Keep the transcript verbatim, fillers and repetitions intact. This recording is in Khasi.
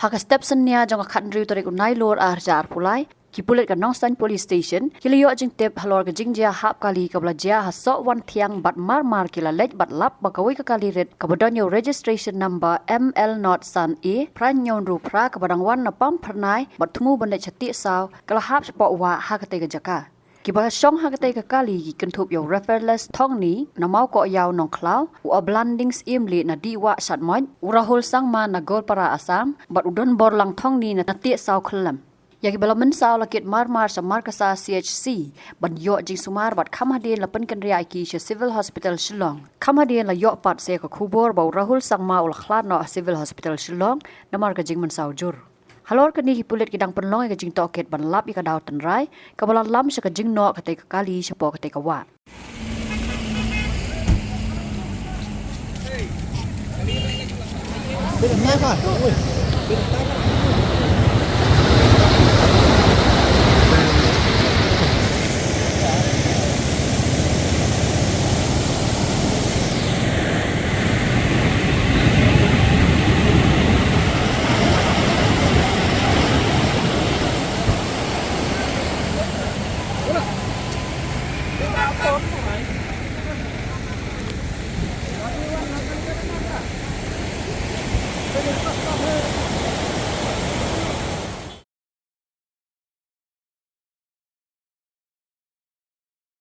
Ha ka step synnia jong ka khatnriew tarik u Nailur arhajar arphew lai, ki pulit ka Nongstoiñ Police Station ki la ioh jingtip halor ka jingjia hap kali kaba la jia ha Sohwanthiang bad mar mar ki la leit bad lap ba kawei ka kali rit kaba don ïa u registration number M L not san A phra hynñiew hynriew phra kaba dang wan na Pamphyrnai bad thmu ban leit sha Tiehsaw ka la hap shapoh wah ha katei ka jaka. Kiba shong ha katei ka kali ki kynthup ïa u Referless Thongni na Mawkohïaw Nongkhlaw, u Ablanding Syiemlieh na Dihwah Shadmoit, u Rahul Sangma na Goalpara Assam bad u Donborlang Thongni na Tiehsaw Khylllem. Ïa kiba la mynsaw la kit mar mar sha Markasa C H C ban ïoh jingsumar bad kham hadien la pynkynriah ïa ki sha Civil Hospital Shillong. Kham hadien la ïoh pat sa ïa ka khubor ba u Rahul Sangma u la khlad noh ha Civil Hospital Shillong namar ka jingmynsaw jur. Halor kane ki pulit ki dang pynlong ïa ka jingtohkit ban lap ïa ka daw tynrai kaba la lam sha ka jingnoh katei ka kali shapoh katei ka wah.